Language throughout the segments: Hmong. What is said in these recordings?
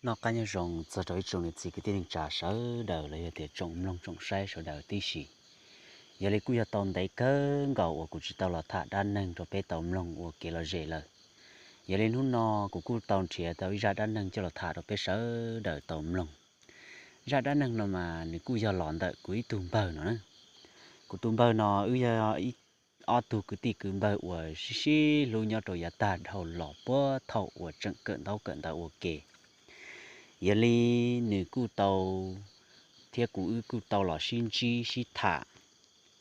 Noj qab nyob zoo txog rau ib tsoom niam txiv kwv tij neej tsa sawv daws los yog tias tsoom mloog tsoom saib sawv daws tib si. Yog li kuj yog tau ntev kawg nkaus uas kuv tsis tau los tham dab neeg rau peb tau mloog ua kev lom zem lawm. Yog li hnub no kuv kuj tau nrhiav tau ib zaj dab neeg coj los tham rau peb sawv daws tau mloog. Zaj dab neeg no mas nws kuj yog los ntawm kuv ib tug npawg no na. Kuv tus npawg no wb yog ib ob tug kwv tij kwv npawg uas sib sib hlub nyob rau yav tag dhau los puag thaum uas tseem kawm ntaub kawm ntawv ua ke. Yog li nws kuj tau, thiab kuv wb kuj tau los sib ntsib sib tham,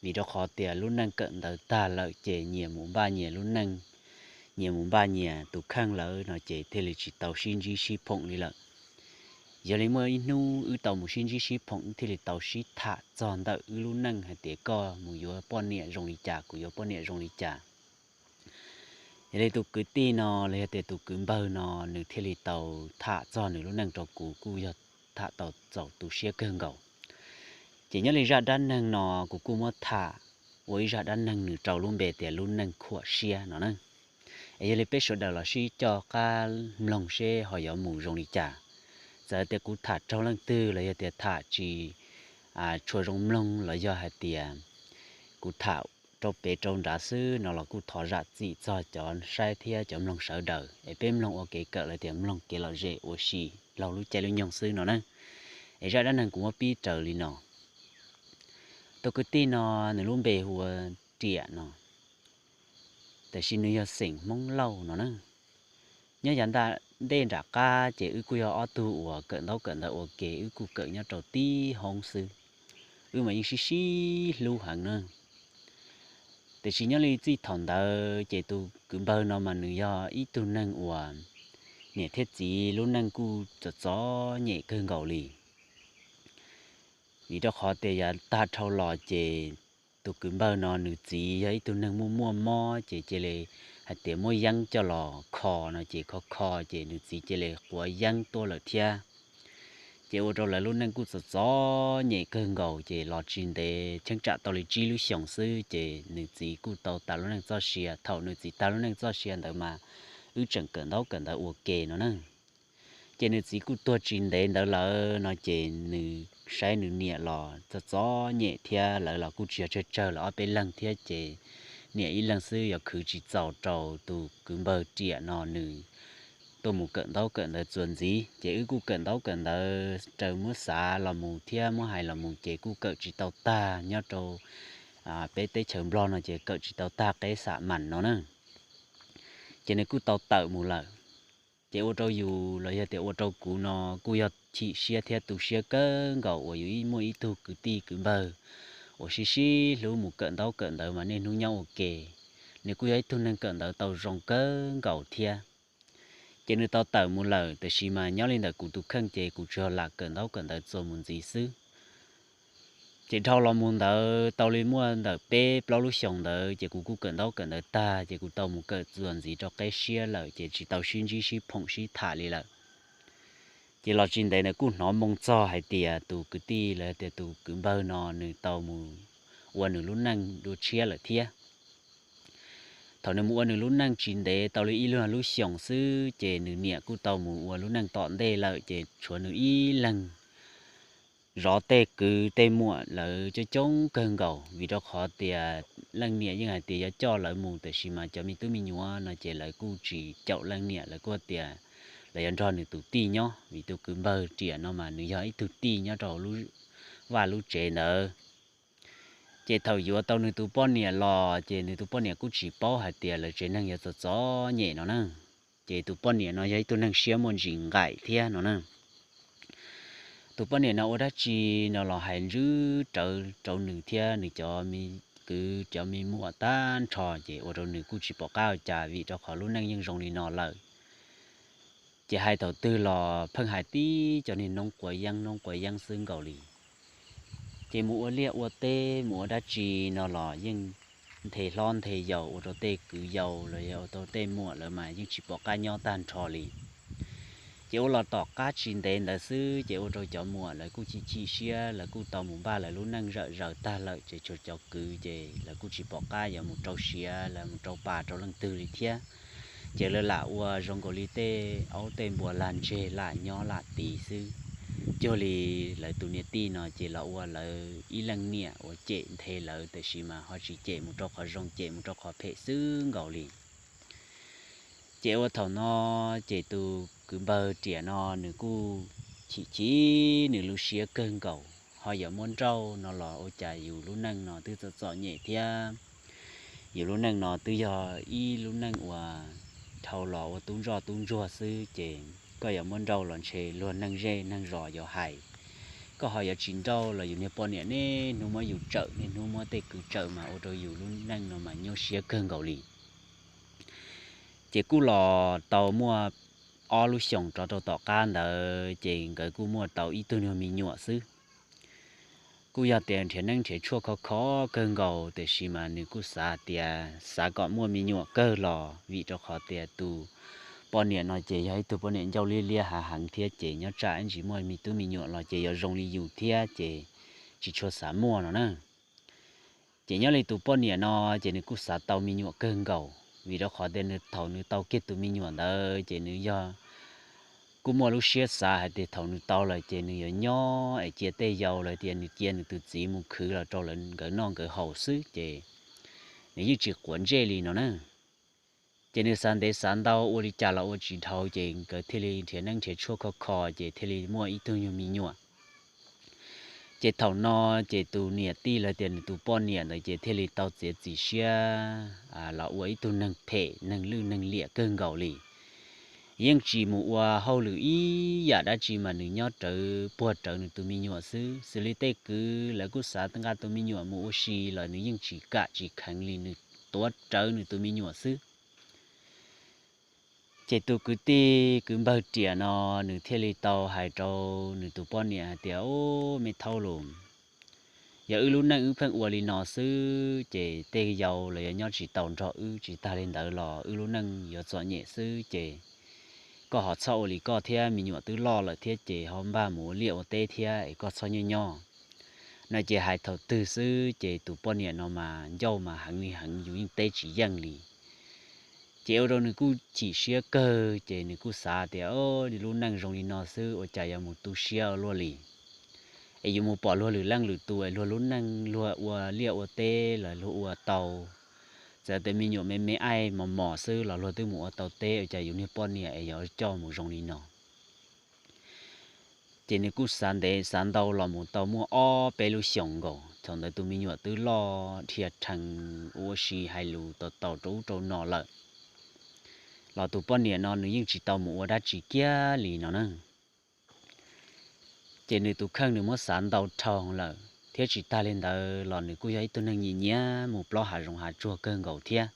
vim rau qhov tias lub neej kawm ntawv tag lawm ces nyias mus npaj nyias lub neej, nyias mus npaj nyias tus kheej lawm no ces thiaj li tsis tau sib ntsib sib phoom li lawm. Yog li muaj ib hnub wb tau mus sib ntsib sib phoom thiaj li tau sib tham txog ntawm wb lub neej hais tias koj mus yuav poj niam zoo li cas, kuv yuav poj niam zoo li cas. Yog li tus kwv tij no los yog tias tus kwv npawg no nws thiaj li tau tham txog nws lub neej rau kuv kuj yog tham tau txaus tu siab kawg nkaus. Ces nyob li zaj dab neeg no kuv kuj muab tham ua ib zaj dab neeg nws rau lub npe tias lub neej khuam siab no na. Es yog li peb sawv daws los sib coj qab mloog seb ho yuav mus zoo li cas. Txawm tias kuv tham raug leej twg los yog tias tham tsis tshua zoo mloog los yog hais tias kuv tham rau pem rau nrad xwb no los kuj thov zam txim txog cov saib thiab cov mloog sawv daws es peb mloog ua kev kawm los tias mloog kev lom zem ua si laug lub caij lub nyoog xwb no na. Es zaj dab neeg kuv muab pib raws li no. Tus kwv tij no nws lub npe hu ua Riam no, tiam sis nws yog xeem Hmoob Lauj no na. Nyob yav nta ntej nram qab ces wb kuj yog ob tug uas kawm ntaub kawm ntawv ua ke, wb kuj kawm nyob rau tib hoob xwb, wb mas yeej sib sib hlub heev na. Tiam sis nyob li txij thaum ntawd ces tus kwv npawg no mas nws yog ib tug neeg uas niam thiab txiv lub neej kuj txom txom nyem kawg nkaus li. Vim rau qhov tias yav tag dhau los ces tus kwv npawg no nws txiv yog ib tug neeg muaj muaj mob ces cia li hais tias muab yeeb coj los kho no ces kho kho ces nws txiv cia li quav yeeb tuaj lawm thiab. Ces ua rau lawv lub neej kuj txom txom nyem kawg nkaus ces los tsis ntev cheeb tsam tau li tsib lub xyoos xwb ces nws txiv kuj tau tas lub neej txoj sia. Thaum nws txiv tas lub neej txoj sia ntawd mas wb tseem kawm ntaub kawm ntawv ua ke no na. Ces nws txiv kuj tuag tsis ntev ntawd lawm no ces nws saib nws niam los txom txom nyem thiab lawv los kuj tsis yog tsawg tsawg, lawv ob peb leeg thiab ces niam ib leeg xwb yuav khwv tsis txaus rau tus kwv npawg Riam no nws tuaj mus kawm ntaub kawm ntawv txuas ntxiv. Ces wb kuj kawm ntaub kawm ntawv raws muab xav los mus thiab muab hais los mus ces kuj kawm tsis tau tag nyob rau peb teb chaws Nplog no ces kawm tsis tau tag qeb xam mas no na. Ces nws kuj tau tawm mus lawm. Ces ua rau yus los yog tias ua rau kuv no kuj yog chim siab thiab tu siab kawg nkaus uas yus muaj ib tug kwv tij kwv npawg uas sib sib hlub mus kawm ntaub kawm ntawv mas niaj hnub nyob ua ke. Nws kuj yog ib tug neeg kawm ntawv tau zoo kawg nkaus thiab. Ces nws tau tawm mus lawm, tiam sis mas nyob li ntawm kuv tus kheej ces kuv tsuas lam kawm ntaub kawm ntawv txuas mus ntxiv xwb. Ces dhau los mus ntawd tau li muaj ntawm peb plaub lub xyoos ntawd ces kuv kuj kawm ntaub kawm ntawv tag ces kuv tau mus kawm txuas ntxiv rau qeb siab lawm ces tsis tau sib ntsib sib phoom sib tham li lawm. Ces los tsis ntev ntawd kuj hnov moo txog hais tias tus kwv tij los tias tus kwv npawg no nws tau mus ua nws lub neej dua tshiab lawm thiab. Thaum nws mus ua nws lub neej tsis ntev tau li ib lub, lub xyoos xwb ces nws niam kuj tau mus ua lub neej tom ntej lawm ces tshuav nws ib leeg. Zov tej kwv tej muam lawv coob coob kawg nkaus vim rau qhov tias leej niam yeej hais tias yuav coj lawv mus tiam sis mas cov me tub me nyuam no ces lawv kuj tsis caum leej niam, lawv kuj tias lawv yuav nrog nws tus tij nyob vim tus kwv npawg Riam no mas nws yog ib tug tij nyob rau vaj lub tsev ntawd. Ces thaum yuav tau nws tus poj niam los ces nws tus poj niam kuj tsis paub hais tias lawv tsev neeg yuav txom txom nyem no na. Ces tus poj niam no yog ib tug neeg siab muaj ntsis nqaim thiab no na. Tus poj niam no ua dab tsi no los hais ntswv rawv rau nws thiab nws cov me kwv cov me muam tag nrho ces ua rau nws kuj tsis pom qab ua cas vim rau qhov lub neej yeej zoo li no lawm. Ces hais thaum twg los pheej hais tib cov niag noob quav yeeb noob quav yeeb xwb nkaus li. Ces mus ua liaj ua teb mus ua dab tsi no los yeej nthe hlob nthe yau ua rau tej kwv yau los yog ua rau tej muam lawv mas yeej tsis pom qab nyob tag nrho li. Ces ua los tom qab tsis ntev ntawd xwb ces ua rau cov muam lawv kuj chim chim siab, lawv kuj tau mus npaj lawv lub neej zawm zaws tag lawm ces tshuav cov kwv ces lawv kuj tsis pom qab yuav mus rau siav los mus rau pas rau leej twg li thiab. Ces lawv lam ua zoo nkaus li tej aub tej npua lag ntseg lam nyob lam tiv xwb. Cuag li lawv tus niam tij no ces los ua lawv ib leej niam uas cem nthe lawv, tiam sis mas ho tsis cem mus rau qhov zoo, cem mus rau qhov phem xwb nkaus li. Ces ua thaum no ces tus kwv npawg riam no nws kuj chim chim nws lub siab kawg nkaus, ho yuav muab nrauj no los ua cas yus lub neej no twb txom txom nyem thiab. Yus lub neej no twb yog ib lub neej uas dhau los ua tub ntsoj tub ntsuag xwb, ces koj yuav muab nrauj los ntshe luag neeg zej neeg zos yuav hais. Koj ho yuav tsis nrauj los yus niag poj niam niaj hnub muab yus tsawm, niaj hnub muab tej kwv tsawm mas ua rau yus lub neej no mas nyuaj siab kawg nkaus li. Ces kuj los tau muaj ob lub xyoos rov rau tom qab ntawd ces nkawd kuj muaj tau ib tug nyuag me nyuam xwb. Kuj yog tias nrhiav neeb nrhiav tshuaj khov kho kawg nkaus, tiam sis mas nws kuj xav tias xav kom muaj me nyuam kawg los vim rau qhov tias tus poj niam no ces yog ib tug poj niam ncauj liab liab hav heev thiab, ces nyob tsam ib ntsis muaj me tub me nyuam los ces yuav zoo li yus thiab ces tsis tshua xav muaj no na. Ces nyob li tus poj niam no ces nws kuj xav tau me nyuam kawg nkaus, vim rau qhov tias nws thaum nws tau kiag tus me nyuam ntawd ces nws yog kuj muaj lub siab xav hais tias thaum nws tau lawm ces nws yuav nyob es cia tej yau los tias nws cia nws tus txiv mus khwv los rau nkawd noj nkawd haus xwb, ces nws yeej tsis quav ntsej li no na. Ces nws xav ntev xav ntau ua li cas los ua tsis dhau, ces nkawd thiaj li nrhiav neeb nrhiav tshuaj khov kho ces thiaj li muaj ib tug nyuag me nyuam. Ces thaum no ces tus niam tij los tias nws tus poj niam ntawd ces thiaj li tau txiav txim siab los ua ib tug neeg phem neeg lwj neeg liam kawg nkaus li. Yeej tsis mus ua hauj lwm ib yam dab tsi mas nws nyob rawv puag rawv nws tus me nyuam xwb. Xws li tej kwv lawv kuj xav nqa tus me nyuam mus ua si los nws yeej tsis kam tsis kheev li, nws tuav rawv nws tus me nyuam xwb. Ces tus kwv tij kwv npawg riam no nws thiaj li tau hais rau nws tus poj niam hais tias, Ub, me thaub lus, yog wb lub neej wb pheej ua li no xwb ces tej yau los yuav nyob tsis tau nrog wb, tsis tag li ntawd los wb lub neej yuav txom nyem xwb, ces koj ho txhob ua li koj thiab, me nyuam twb loj lawm thiab ces ho npaj mus ua liaj ua teb thiab es koj txhob nyob nyob. No ces hais thaum twg xwb ces tus poj niam no mas ncauj mas heev li heev, yus yeej teb tsis yeej li. Ces ua rau nws kuj chim siab kawg, ces nws kuj xav tias, Lub neej zoo li no xwb ua cas yuav mus tu siab ua luaj li, es yuav mus pom luag lwm leej lwm tus es luag lub neej luag ua liaj ua teb los luag ua tau, txawm tias me nyuam me me aij mos mos xwb los luag twb mus ua tau teb, ua cas yus niag poj niam es yuav coj mus zoo li no. Ces nws kuj xav ntev xav ntau los mus tau muaj ob peb lub xyoos nkaus, thaum ntawd tus me nyuam twb loj dhia rhees ua si hais lus tau tau rau ub rau no lawm, los tus poj niam no nws yeej tsis tau mus ua dab tsi kiag li no na. Ces nws tus kheej nws muab xav ntau dhau lawm thiab tsis tag li ntawd los nws kuj yog ib tug neeg nyiam nyiam mus plob hav zoov hav tsuag kawg nkaus thiab.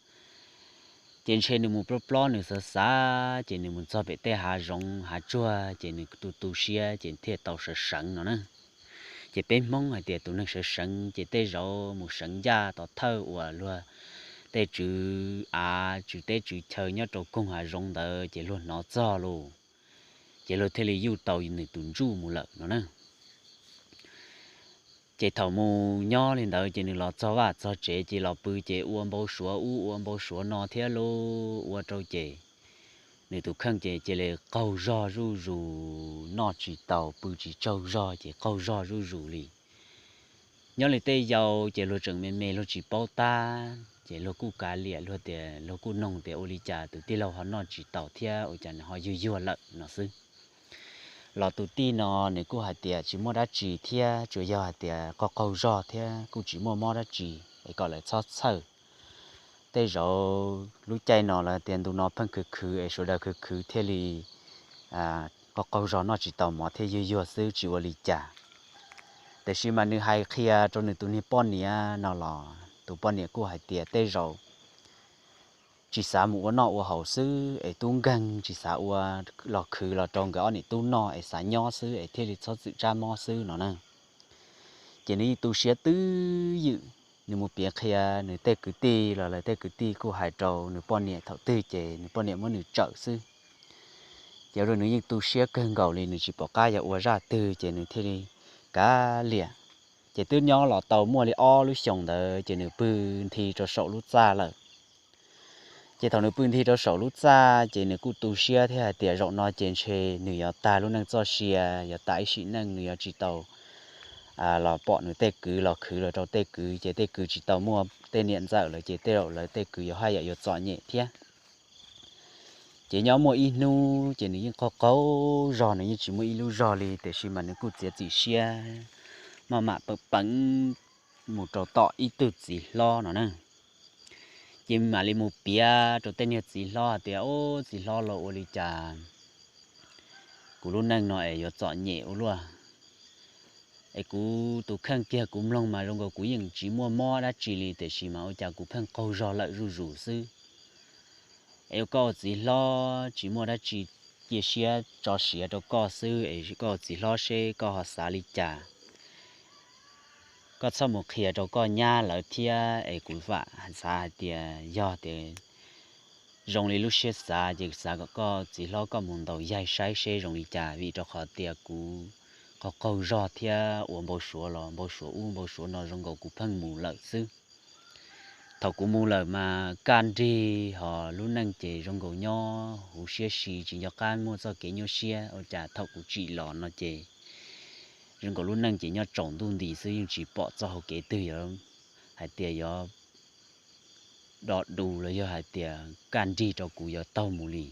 Ces ntshe nws mus plob plob nws xav xav ces nws mus txog pem tej hav zoov hav tsuag ces nws tu tu siab ces thiaj tau sawv seev no na. Ces peb Hmoob hais tias tus neeg sawv seev ces tej zaum mus seev ncaj tom thawj uas luag tej tswv av tswv teb tswv chaw nyob rau koog hav zoov ntawd ces luag hnov txog lus, ces luag thiaj li yuj tau nws tus ntsuj mus lawm no na. Ces thaum mus nyob li ntawd ces nws los txog vaj txog tsev ces los pw ces ua npau suav ub ua npau suav no thiab lub ua rau ces nws tus kheej ces cia li qaug zog zuj zus, noj tsis tau pw tsis tsaug zog ces qaug zog zuj zus li. Nyob li tej yau ces luag tseem me me luag tsis paub tab ces luag kuj kav liam, luag tias luag kuj noog tias ua li cas tus tij laug ho noj tsis taus thiab ua cas nws ho yuag yuag lawm no xwb. Los tus tij no nws kuj hais tias tsis muaj dab tsi thiab, tsuas yog hais tias qaug qaug zog thiab kuj tsis muaj mob dab tsi, es kom lawv txhob txhawj. Tej zaum lub caij no lawv tias ntu no pheej khwv khwv es sawv daws khwv khwv thiaj li qaug qaug zog noj tsis tau mov thiab yuag yuag xwb tsis ua li cas. Tiam sis mas nws hais qhia rau nws tus niag poj niam no los tus poj niam kuj hais tias tej zaum tsis xav mus ua noj ua haus xwb es tub nkeeg tsis xav ua los khwv los rau nkawd ob niam tub noj es xav nyob xwb es thiaj li txhob txwm tsab mob xwb no na. Ces nws yeej tu siab twj ywm, nws mus piav qhia nws tej kwv tij los lawv tej kwv tij kuj hais rau nws poj niam thaum twg ces nws poj niam muab nws tsawm xwb. Ces ua rau nws yeej tu siab kawg nkaus li, nws tsis pom qab yuav ua zaj twg ces nws thiaj li kav liam. Ces twb nyob los tau muaj li ob lub xyoos ntawd ces nws pw nthi rau saum lub txaj lawm. Ces thaum nws pw nthi rau saum lub txaj ces nws kuj tu siab thiab hais tias zaum no ces ntshe nws yuav tag lub neej txoj sia, yuav tas ib sim neej, nws yuav tsis tau los pom nws tej kwv los khwv los rau tej kwv, ces tej kwv tsis tau muaj tej niam ntxawm lawm ces tej zaum lawv tej kwv yuav haj yam yuav txom nyem thiab. Ces nyob muaj ib hnub ces nws yeej qaug qaug zog, nws yeej tsis muaj ib lub zog li, tiam sis mas nws kuj txiav txim siab maj mam peev peev mus rau tom ib tug txiv hlob no na. Ces mam li mus piav rau tej niag txiv hlob hais tias, Ub, txiv hlob, los ua li cas kuv lub neej no es yuav txom nyem ua luaj? Es kuv tus kheej kiag kuv mloog mas zoo nkaus kuv yeej tsis muaj mob dab tsi li, tiam sis mas ua cas kuv pheej qaug zog lawm zuj zus xwb. Es ua koj ua txiv hlob tsis muaj dab tsi cia siab tso siav rau koj xwb, es koj ua txiv hlob seb koj ho xav li cas. Koj txhob mus qhia rau koj nyab lawv thiab, es kuv vam xav hais tias yog tias zoo li lub siab xav ces xav kom koj txiv hlob koj mus ntaus yaig saib seb zoo li cas, vim rau qhov tias kuv qaug qaug zog thiab ua npau suav los npau suav ub npau suav no, zoo nkaus kuv pheej mus lawm xwb. Thaum kuv mus lawm mas kaj nrig, ho lub neej ces zoo nkaus nyob huv siab si, tsis nco qab muaj txoj kev nyuaj siab, ua cas thaum kuv tsim los no ces zoo nkaus lub neej ces nyob tsaus ntuj nti xwb, yeej tsis pom txoj hau kev twg yuav hais tias yuav do du los yog hais tias kaj nrig rau kuv yuav taug mus li.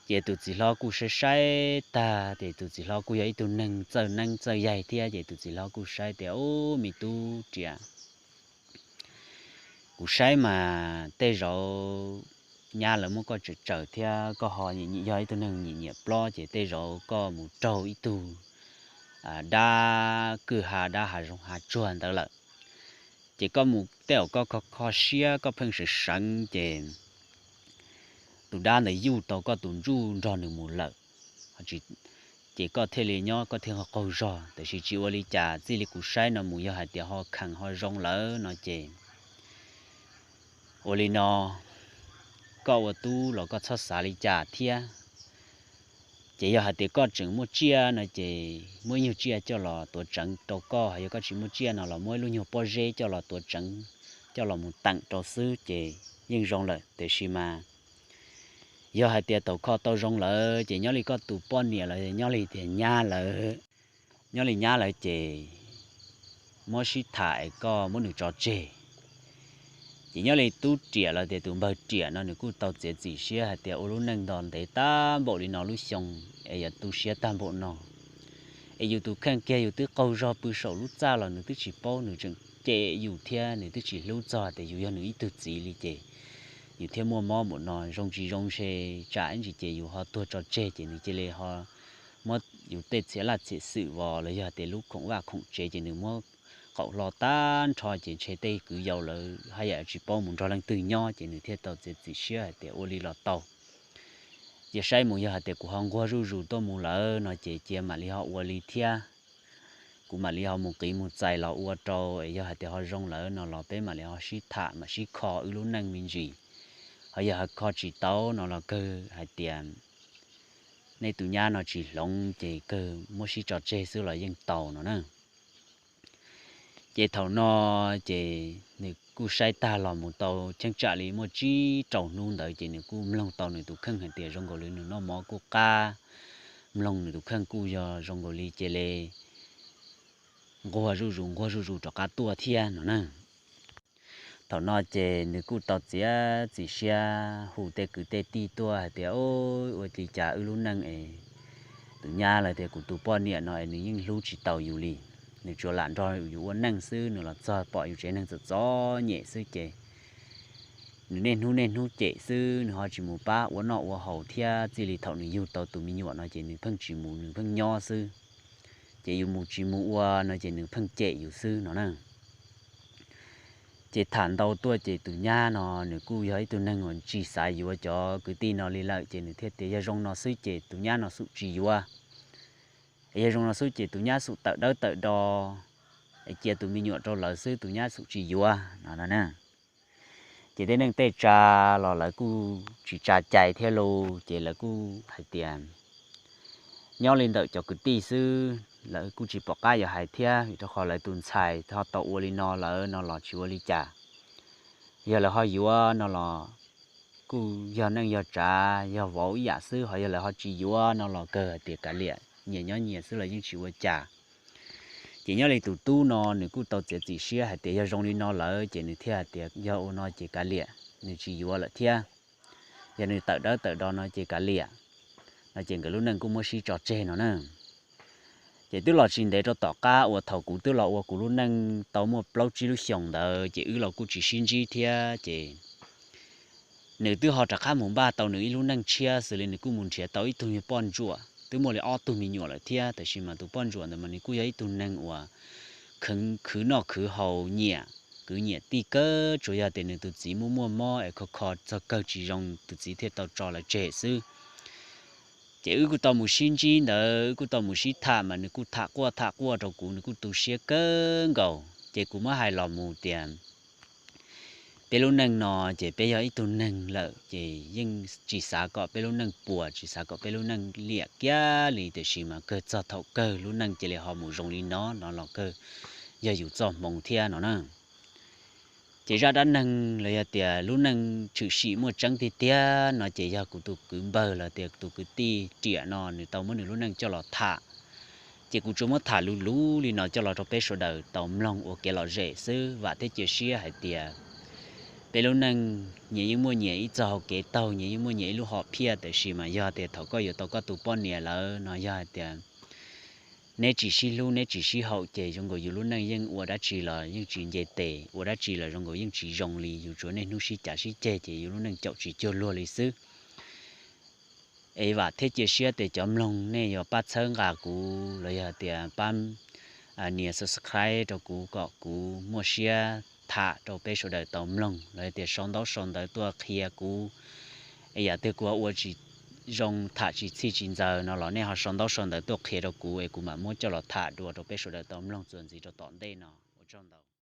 Ces tus txiv hlob kuj saib saib tag, ces tus txiv hlob kuj yog ib tug neeg txawj neeb txawj yaig thiab, ces tus txiv hlob kuj saib tias, Ub, me tub riam, kuv saib mas tej zaum nyab lawv muab koj tsaws tsaws thiab koj ho yog ib tug neeg nyiam nyiam plob, ces tej zaum koj mus raug ib tug dab kwj ha, dab hav zoov hav tsuag ntawd lawm. Ces koj mus tej zaum koj kho kho siab, koj pheej seev seev, ces tus dab ntawd yuj tau koj tus ntsuj nrog nws mus lawm, ces koj thiaj li nyob koj thiaj qaug zog. Tiam sis tsis ua li cas, txij li kuv saib no mus yog hais tias ho khees ho zoo lawm no ces ua li no, koj ua tub los koj txhob xav li cas thiab. Ces yog hais tias koj tseem muaj tsiaj no ces muab ib nyuag tsiaj coj los tuav tseev rau koj, yog koj tsis muaj tsiaj no los muab ib lub nyuag pob zeb coj los tuav tseev, coj los mus teem rau xwb ces yeej zoo lawm. Tiam sis mas yog hais tias tau kho tau zoo lawm ces nyob li koj tus poj niam los nyob li tias nyab lawm, nyob li nyab lawm ces muab sib tham es koj muab nws tso tseg. Ces nyob li tub riam los tias tus npawg riam no nws kuj tau txiav txim siab hais tias ua lub neej nto ntev tag npaum li no lub xyoo es yuav tu siab tag npaum no, es yus tus kheej kiag yus twb qaug zog pw saum lub txaj los nws twb tsis paub, nws tseem cem yus thiab nws twb tsis hlub txog tias yus yog nws ib tug txiv li ces yus thiaj muaj mob npaum no. Zoo tsis zoo ntshe tsam ib ntsis ces yus ho tuag tso tseg ces nws cia li ho muab yus tej txhia laj txhia xwm vos los yog tias lub khoom vaj khoom tsev ces nws muab qaum hlo tag nrho ces ntshe tej kwv yau lawv haj yam tsis paub mus nrog leej twg nyob ces nws thiaj tau txiav txim siab hais tias ua li los tau. Cia saib mus yog hais tias kuv ho nquag zuj zus tuaj mus lawm no ces cia mam li ho ua li thiab. Kuv mam li ho mus qiv mus txais los ua rau, es yog hais tias ho zoo lawm no los peb mam li ho sib tham mam sib kho wb lub neej me ntsis. Ho yog hais kho tsis tau no los kawg hais tias nej tus nyab no tsis hloov ces kawg muab sib tso tseg xwb los yeej tau no na. Ces thaum no ces nws kuj saib tag los mus tau cheeb tsam li muaj tsib rau hnub ntawd ces nws kuj mloog tau nws tus kheej hais tias zoo nkaus li nws noj mov kuj qab, mloog nws tus kheej kuj yog zoo nkaus li cia li nquag zuj zus nquag zuj zus rov qab tuaj thiab no na. Thaum no ces nws kuj tau txiav txim siab hu tej kwv tej tij tuaj hais tias, Ua li cas wb lub neej es tus nyab los tias kuv tus poj niam no es nws yeej hlub tsis tau yus li. Nws tsuas lam nrog yus ua neej xwb, nws los txog pom yus tsev neeg txom txom nyem xwb ces nws niaj hnub niaj hnub cem xwb, nws ho tsis mus pab ua noj ua haus thiab. Txij li thaum nws yug tau tus me nyuam no ces nws pheej tsis mus, nws pheej nyob xwb. Ces yus mus tsis mus ua no ces nws pheej cem yus xwb no na. Ces tham ntau tuaj ces tus nyab no nws kuj yog ib tug neeg uas tsis xav yuav cov kwv tij no li lawm ces nws thiaj tias yog zoo no xwb ces tus nyab no xum tsis yuav. Yog zoo no xwb ces tus nyab xum tawm dawb tawm do, es cia tus me nyuam rau lawv xwb, tus nyab xum tsis yuav no na. Ces tej neej tej tsa los lawv kuj tsis tsa cai thiab lauj, ces lawv kuj hais tias nyob li ntawm cov kwv tij xwb, lawv kuj tsis pom qab yuav hais thiab, vim rau qhov lawv tus ntxhais ho tau ua li no lawm no los tsis ua li cas. Yog lawv ho yuav no los kuj yog neej yog tsav yog vauv ib yam xwb, ho yog lawv ho tsis yuav no los kawg hais tias kav liam, nyias nyob nyias xwb los yeej tsis ua cas. Ces nyob li tus tub no nws kuj tau txiav txim siab hais tias yog zoo li no lawm ces nws thiaj hais tias yog ua no ces kav liam, nws tsis yuav lawm thiab, yog nws tawm dawb tawm do no ces kav liam, no ces nkawd lub neej kuj muab sib tso tseg no na. Ces twb los tsis ntev rau tom qab uas thaum kuv twb los ua kuv lub neej tau muaj plaub tsib lub xyoos ntawd ces wb los kuj tsis sib ntsib thiab ces nws twb ho rov qab mus npaj tau nws ib lub neej tshiab xws li nws kuj mus nrhiav tau ib tug poj ntsuam twb muaj li ob tug me nyuam lawm thiab, tab sis mas tus poj ntsuam ntawd mas nws kuj yog ib tug neeg uas khwv noj khwv haus nyiam kwv nyiam tij kawg, tsuas yog tias nws tus txiv muaj muaj mob es kho kho txog kawg tsis zoo tus txiv thiaj tau tso lawv tseg xwb. Ces wb kuj tau mus sib ntsib ntawd, wb kuj tau mus sib tham mas nws kuj tham quaj tham quaj rau kuv, nws kuj tu siab kawg nkaus. Ces kuv muab hais los mus tias peb lub neej no ces peb yog ib tug neeg lawm ces yeej tsis xav kom peb lub neej puas, tsis xav kom peb lub neej liam kiag li, tiam sis mas kawg txog thaum kawg lub neej cia li ho mus zoo li no no los kawg yog yus txoj hmoov thiab no na. Ces zaj dab neeg los yog tias lub neej tshwm sim muaj tseeb tiag tiag no ces yog kuv tus kwv npawg los tias tus kwv tij riam no nws tau muab nws lub neej coj los tham. Ces kuv tsuas muab tham luv luv li no coj los rau peb sawv daws tau mloog ua kev lom zem xwb, vam thiab cia siab hais tias peb lub neej nyias yeej muaj nyias ib txoj hau kev taug, nyias yeej muaj nyias ib lub hom phiaj, tab sis mas yog tias thaum koj yuav tau koj tus poj niam lawm no yog hais tias neb tsis sib hlub neb tsis sib haum ces zoo nkaus yus lub neej yeej ua dab tsi los yeej tsis nce tes, ua dab tsi los zoo nkaus yeej tsis zoo li, yus tsuas niaj hnub sib cav sib ceg ces yus lub neej caum tsis cuag luag li xwb. Es vam thiab cia siab tias cov mloog nej yuav pab txhawb nqa kuv los yog tias pab nias subscribe rau kuv kom kuv muaj siab tham rau peb sawv daws tau mloog, los yog tias sau ntaub sau ntawv tuaj qhia kuv. Es yam twg kuv ua tsis zoo, tham tsis txhij tsis ntxaws no los nej ho sau ntaub sau ntawv tuaj qhia rau kuv es kuv mam muab coj los tham dua rau peb sawv daws tau mloog txuas ntxiv rau tom ntej no. Ua tsaug ntau.